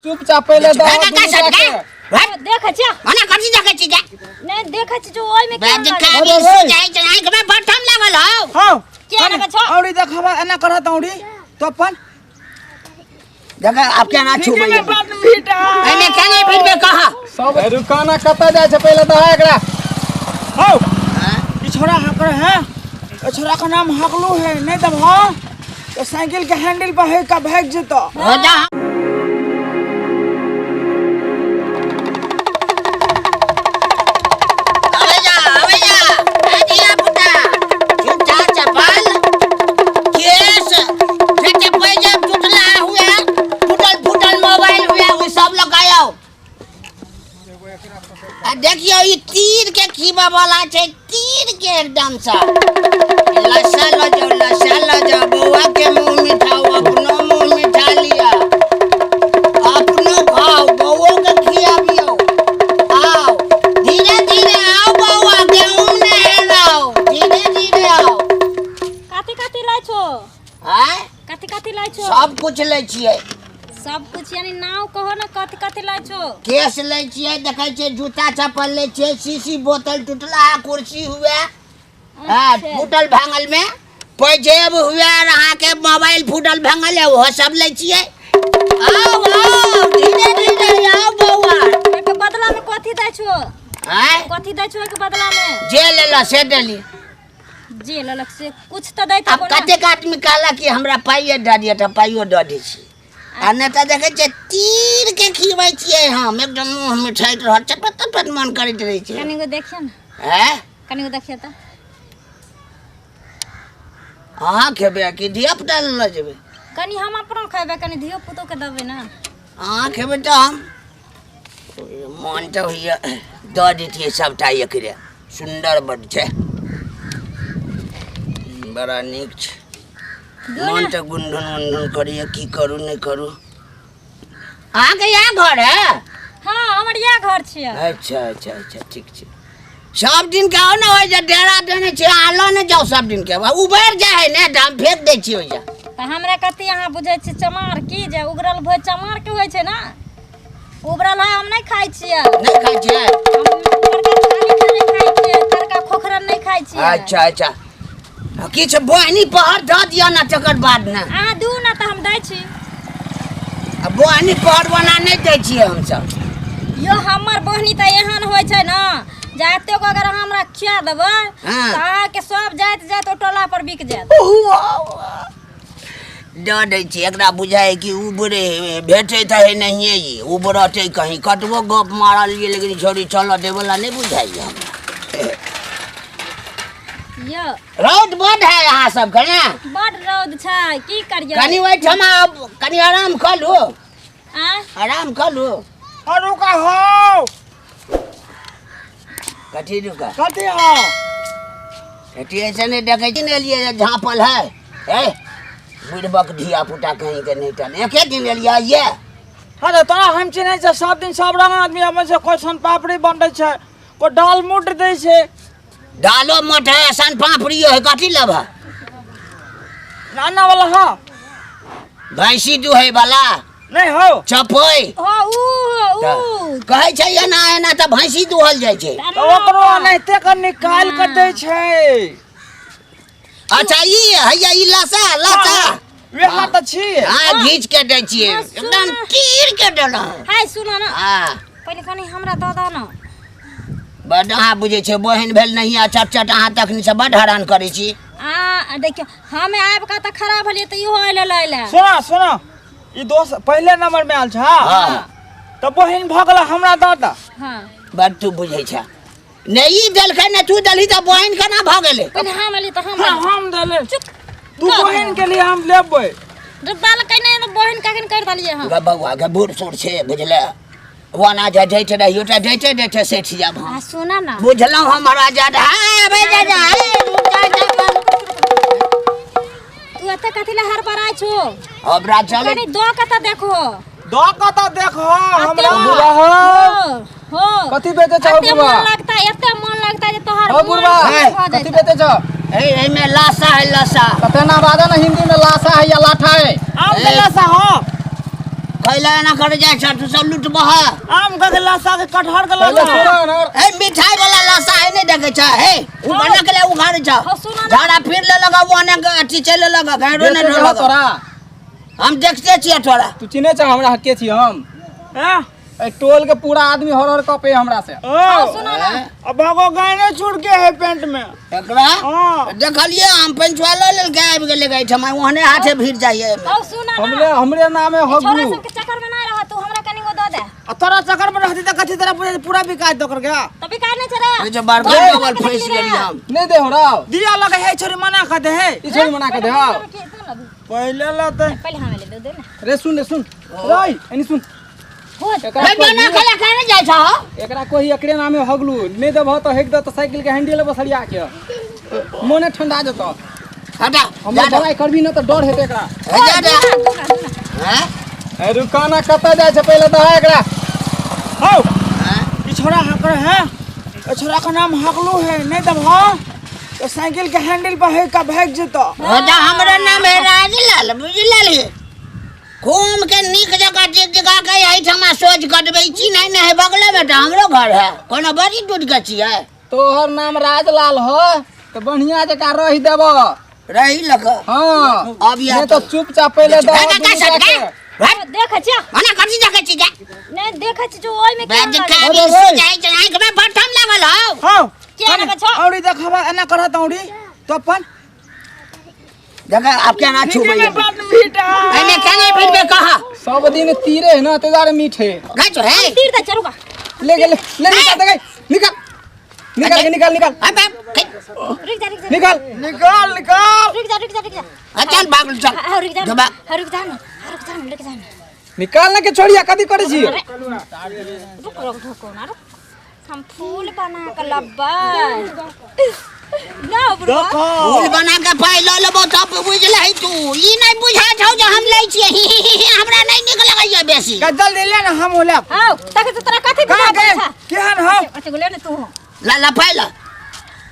चुपचाप पहिले दहो का दुनू का टा के। के देखै छियै ओना कथी देखै छी जा नहि देखै छी जो ओहिमे बे केहन देखा लागल अरे रे। जाइ छै आँख में बटम लागल हौ हौ किया लगै छौ? औरी देखबा एना करत औरी तो अपन देखा आप केना छुबै ठीके में बड भीट है। एने केना फिरबे कहा सब रुका ना कतऽ जाइ छै पहिले दहा एकरा हौ ई छोरा हकर है ई छोरा का नाम हकलू है नहीं तब हाँ तो साइकिल के हैंडल पर है का भाग जेतो हो जा आवे जा आवे जा ए धिया पुता जूता चप्पल केस जते पैसा टूटला हुए फूटल फूटल मोबाइल हुए ओ सब लगायो आ देखियो ई तीर के खीबा वाला छै तीर के एकदम से लसा ल जाओ लसा ल जाओ बौआ के मुंह मिठाओ अपनो मुंह मिठा लिया अपनो खाओ बौओ के खियाबियो आओ धीरे धीरे आओ बौआ गेहूं ने हेलाओ धीरे धीरे आओ कथी कथी लै छो आय कथी कथी लै छो सब कुछ लै छियै सब कुछ यानी नाव कहो ना कथी कथी लै छो केस लै छियै देखै छियै जूता चप्पल लै छियै शीशी बोतल टूटला कुर्सी हुए हाँ अच्छा। फूटल भांगल में पैजेब हुए और अहाँके मोबाइल फूटल भांगल है ओहो सब लै छियै आउ आउ धीरे धीरे आउ बौआ एहिके बदला में कथी दै छो आँय कथी दै छो एहिके बदला में जे लेलऽ से देली जे लेलक से कुछ तऽ दैत आब हेबो ना। कतेक आदमी कहलक कि हमरा पाइए दऽ दिअ तऽ पाइयो दऽ दै छी आ नहि तऽ देखै छियै तीर के खिबै छियै हम एकदम मुँह मिठाइत रहत चटपट चटपट मन करैत रहै छै कनिगो देखियौ ने हैं कनिगो देखियौ तऽ अहाँ खेबै कि धिया पुता लऽ लऽ जेबै कनि हम अपनो खेबै कनि धियो पुतो के देबै ने अहाँ खेबै तऽ हम मन तऽ होइए दऽ दैतियै सभटा एकरे सुन्दर बड्ड छै बड़ा नीक छै मन तऽ गुनधुन गुनधुन करैए की करू नहि करू अहाँके इएह घर है हाँ हमर इएह घर छियै अच्छा अच्छा अच्छा ठीक छै सब दिन के आओ ने होइ जे डेरा देने छियै अहाँ लऽ ने जाउ सब दिन के उबरि जाइ है ने तऽ हम फेंक दै छियै ओहिजा तऽ हमरा कथी अहाँ बुझै छी चमार की जे उगरल भोज चमार के होइ छै ने उबरल है हम नहि खाइ छियै नहि खाइ छियै हम तरका खाली खाली खाइ छियै तरका खोखरल नहि खाइ छियै अच्छा अच्छा किछु बोहनी पहर दऽ दिअ ने तकर बाद ने अहाँ दू ने तऽ हम दै छी आ बोहनी पहर बना नहि दै छियै हमसब यो हमर बहनी तऽ एहन होइ छै ने जे एतेक अगर अहाँ हमरा खिया देबै हाँ। तऽ अहाँके सब जाइत जाइत ओ टोला पर बिक जायत दऽ दै छियै एकरा बुझाइ कि उबरे भेटै तऽ है नहिए ई उबरतै कहीं कतबो गप मारलियै लेकिन छोड़ी चलऽ दैवला नहि बुझाइए हमरा यो रौद बड है अहाँ सबके ने बड रौद छै की करियै कनि ओहिठाम आब कनि आराम कऽ लू आँय आराम कऽ लू और रुका हो कथी रुका कथी हो कथी ऐसे नहि देखै छी ने एलियै जे झाँपल है हे बुढ़बक धिया पुता कहीं के नहि टन एके दिन एलियै ये हाँ तो तोरा हम चिन्है छै सब दिन सब रंग आदमी अबै छै कोइ सन पापड़ी बंटै छै कोइ दाल मोट दै छै दालो मोट है सन पापड़ियो है कथी लेबह नाना वाला हाँ भैंसी दुहै वाला नहीं हो चपै हो ऊ हो ऊ कहै छै एना एना तऽ भैंसी दुहल जाइ छै तऽ ओकरो एनाहिते कऽ निकालि कऽ दै छै अच्छा ई हैया ई लसा लसा वएह तऽ छी हाँ घीच के दै छियै हाँ, सुन एकदम ना। तीर के देलहुँ हाय सुनो ना हाँ पहिले कनि हमरा दऽ दऽ ना बड अहाँ बुझै छियै बहिन भेल नहीं आ चट चट अहाँ तखनी से बड हैरान करै छी आ देखियौ हमे आबि कऽ तऽ खड़ा भेलियै तऽ इहो अयलै लै लए सुना सुना ई दोस्त पहिले नंबर में आयल छ हाँ तऽ बहिन भऽ गेल हमरा दऽ दऽ हाँ बड तू बुझै छ नहि ई देलकै ने तू देलही तऽ बहिन केना भऽ गेलै पहिले हम एलियै तऽ हम हाँ हम देले चुप तू बहिन के लिए हम लेबै देलकै नहि तऽ बहिन कखन करि देलियै हम गे बौआ गे बूढ़ सूढ़ छै बुझले ओना जे दैत रहियो तऽ दैते दैते सठि जायब हम आ सुना ना बुझलहुँ हम राजा हाँ अबै जा जा हे, रुक जा, जा, जा। तू एते कथी ले हड़बड़ाइ छो हमरा चले कनि दऽ के तऽ देखो दऽ कऽ तऽ देखो हमरा बुढ़वा हो हो हो कथी बेचै छहो एते बुढ़वा मन लगता एते मन लगता जे तोहर हो मन बुढ़वा खुश भऽ कथी जैतौ। बेचै छहो ए एहिमे लाशा है लाशा कते ना बाजऽ ना हिंदी में लाशा है या लाठा है आम के लसा हो खैला एना करे जाइ छ तू सब लुटबह। आम के लसा के कटहर के पहिले लसा। छोड़ा ना। ए मिठाई वाला लसा है नहीं देखे छ हे उ बना के ले उघाड़े छ। हाँ, सुनो ना। झाड़ा फिर ले लगा वो आने के अथी चले लगा घाड़ो ने बेचे लगा। तोरा हम देखते छियै तोरा। तू चिन्हे छ हमरा के छी हम? हैं? ए टोल के पूरा आदमी हर हर कपे हमरा से। ओ सुनो ना। अब भागो गाय छूट के है पेंट में। एकरा हाँ। देखलिए हम पंचवा ल लेल के आबि गेलै एहिठमा ओहने हाथे भीड़ जाइए। हौ सुनो ना। हमरे हमरे नाम है छोरा हगलू। सबके चक्कर में ना रह तू, हमरा कनिको दऽ दे। आ तोरा चक्कर में रहती त कथी तोरा पूरा पूरा बिका दो कर गया। तभी काहे नहीं छे रे? ए जे बड़का तोरा डबल के फंसि देखली रे। गेलियै हम। नहीं दे हो राव। दिया लगे है छोरी मना कर दे है। ई छोरी मना कर दे हां। पहले लते पहले हमें ले दे ना। रे सुन रे सुन। रे एनी सुन। हो एकरा ए बना कोई के खाने जाइ छ हो? एकरा कोई एकरे नाम है हगलू। नहीं देबह त हेक दे त साइकिल के हैंडल बसरिया के मोने ठंडा जतो। हटा हम जा लड़ाई करबी न त डर हेतै एकरा। ए जा जा। हैं? ए रुकाना कतऽ जाइ छै पहिले दहा एकरा। हौ हैं? ई छोरा हकर है। ए छोरा का नाम हकलू है नहीं देबह तो साइकिल के हैंडल पर है का भाग जेतो। हो त हमरा नाम है राजलाल बुझलही। घूम के नीक जगह टिक टिका के एहिठमा सोच कटबै छी नहीं नहीं बगले में त हमरो घर है कोनो बड़ी दूर के छियै। तोहर नाम राजलाल हो त बढ़िया जकाँ रहि देबह। रही लग। हाँ अब या नहीं तो चुपचाप पहिले दहो का दुनू का जाके। हट देखै छियै मना कथी देखै छी जा नहीं देखै छी जो ओइ में बैठ केहन का लागल। भी अरे, जाइ छै आँख में बटम लागल हौ। हौ किया लगै छौ? औरी देखबा एना करत औरी तो अपन देखा आप केना छुबै में बात भीटा एने केना भिड़बे कहा सब दिन तीरे है ना तेजारे मीठ है। गाछ है तीर दे चरुका ले गेले ले निकाल दे गई निकाल निकाल के निकाल निकाल अब रुक जा रुक जा निकाल निकाल निकाल रुक जा रुक जा रुक जा। चल भाग चल हाँ रुक जा जबा हाँ रुक जा ना हाँ रुक जा ना रुक जा ना निकाल ना के छोड़िया कथी करै छी? रुक रुक रुक ना रुक हम फूल बना के लब्बै ना बुढ़वा देखो फूल बना के पाइ लऽ लेबो तब बुझलही तू ई नहीं बुझा छौ जे हम लै छियै। हमरा नहीं नीक लगैया बेसी। का जल्दी ले ना हम होले हां तक तो तोरा कथी का बुझा गए पड़ै छा? केहन हो? अच्छा ले ने तू ला ला पाइ ला।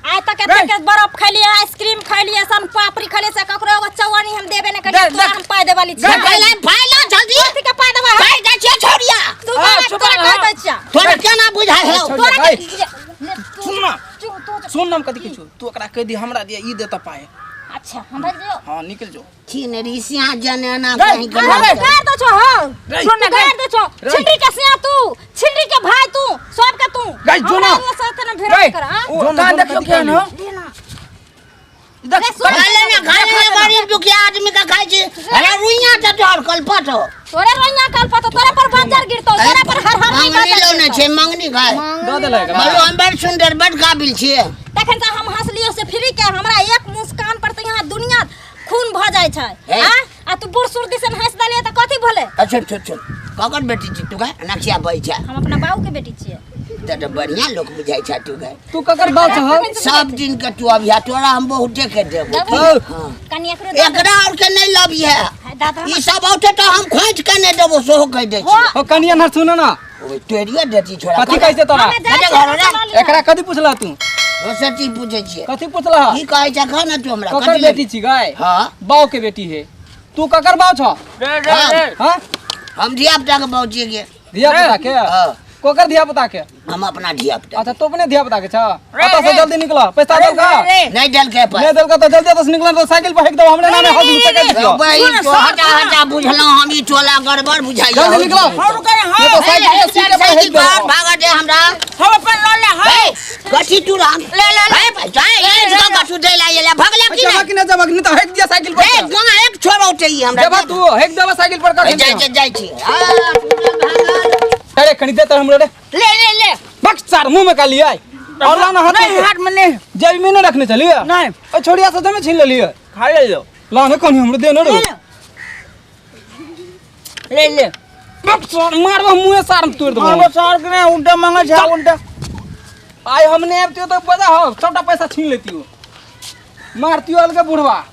आइ तक एते के बर्फ खैलिए आइसक्रीम खैलिए सन पापड़ी खैलिए से ककरो एगो चौअनी हम देबे ने करिए दे, तोरा दे। हम पाइ देवाली छी। पाइ ला पाइ ला जल्दी। कथी के पाइ देबै हम? पाइ दै छियै छोड़िया। तू हाँ, तोरा चुप तोरा रह। कह दै छियै। तोरा केना बुझाइ हौ? तोरा गई। के सुन ना तू सुन ना हम कथी कहै छौ तू एकरा कहि दी हमरा दिया ई देता पाइ। अच्छा हम भाग जो हां निकल जो। छी ने ऋषिया जने ना गई, कहीं गई, के गई। कर दो छो हो रही। सुन ना कर दो छो रही। छिंडरी के सिया तू छिंडरी के भाई तू सब के तू गई, जो ना। हमरा साथ ना भिड़ा गई। कर हां ओ जो ना, कान जो ना, देखियो कथी केहन हो? लेना देख सुन। खा ले ना खा ले ना गरीब दुखिया आदमी का खाइ छी। अरे रुइया त तोहर कलपत हो। तोरे रोइया कल पतो तोरे पर बंजर गिरतो तोरे पर हर हर नहीं मंगनी बंजर लो ने गिरतो। छै मंगनी खाय। दऽ देलक एकरा। बोलो हम बड़ सुंदर बड़ काबिल छियै। तखन से हम हंसलियो से फ्री के हमरा एक मुस्कान पर त यहाँ दुनिया खून भ जाय छै। हे। हां आ तू बूढ़ सूढ़ दिसन हंस देलिए त कथी भले? अच्छा छोड़ छोड़ ककर बेटी छी तू का नक्सिया बै छै। हम अपना बाबू के बेटी छियै। त त बढ़िया लोक बुझाइ छै तू का। तू ककर बाप छह? सब दिन के तू अभिया तोरा हम बहुते के देबो। देबो? हाँ। कनी एकरो दऽ दे। एकरा और के नहीं लबिहे। है, दादा ई सब औते तो हम खोज के नहीं देबो सोहो कह दै हो छी। हो कनिया न सुन ना ओए तोरियो देती छोरा। कथी कहै छै तोरा? हमे जाइ कते छियै, घर रे? चला लिहऽ। एकरा कथी पुछला तू? दोसर चीज पूछै छियै। कथी पुछला? की कहै छै कह ना तू हमरा। ककर कथी बेटी छी गई? हाँ। बाऊ के बेटी है। तू ककर बाऊ छ? रे रे रे हां हम धिया पुता के बाऊ छियै गे। धिया पुता के? हाँ। कोकर धिया पुता के? हम अपना धिया पुता। अच्छा तो अपने धिया पुता के छ? रे, अतः से रे। जल्दी निकल पैसा रे, देलका? रे, रे। नहीं देलकै पाइ। नहीं देलका तो जल्दी अतः से निकल तो साइकिल पर फेंक दो हमरे नामे हक से कह दियो। भाई सुन, तो सुन, हटा सुन। हटा बुझलहुँ हम ई टोला गड़बड़ बुझाइया। जल्दी निकलो। हौ रुकै नहीं हौ तो साइकिल के सीट पर साइकिल फेंक दो। पर भागत है हमरा। हम अपन ल ले हौ। ए, कथी तू राम ले ले ले पैसा ए इसका कथू दे ला ये भगला की जबा नहीं कि ना जबा कि नहीं तो फेंक दिया साइकिल पर। ए गांव एक छोड़ो चाहिए हमरा। जबा तू फेंक देबा साइकिल पर कर। जाइ जाइ जाइ छी। आ, भागल। अरे कनी दे तो हमरो रे। ले ले ले बक सार मुंह में का लिया और लाना हाथ नहीं हाथ में नहीं जेबी में नहीं रखने चलिए। नहीं। ओ छोड़िया से में छीन लेलिए। खा ले लो। लाने कनी हमरो दे न रे। ले ले बक सार मारबो मुंह सार में तोड़ देबो। मारबो सार के नहीं उल्टा मांगे छै उल्टा। आइ हमने आबतियो तो बजा हो सबटा पैसा छीन लेतियो मारतियो अलगे बुढ़वा।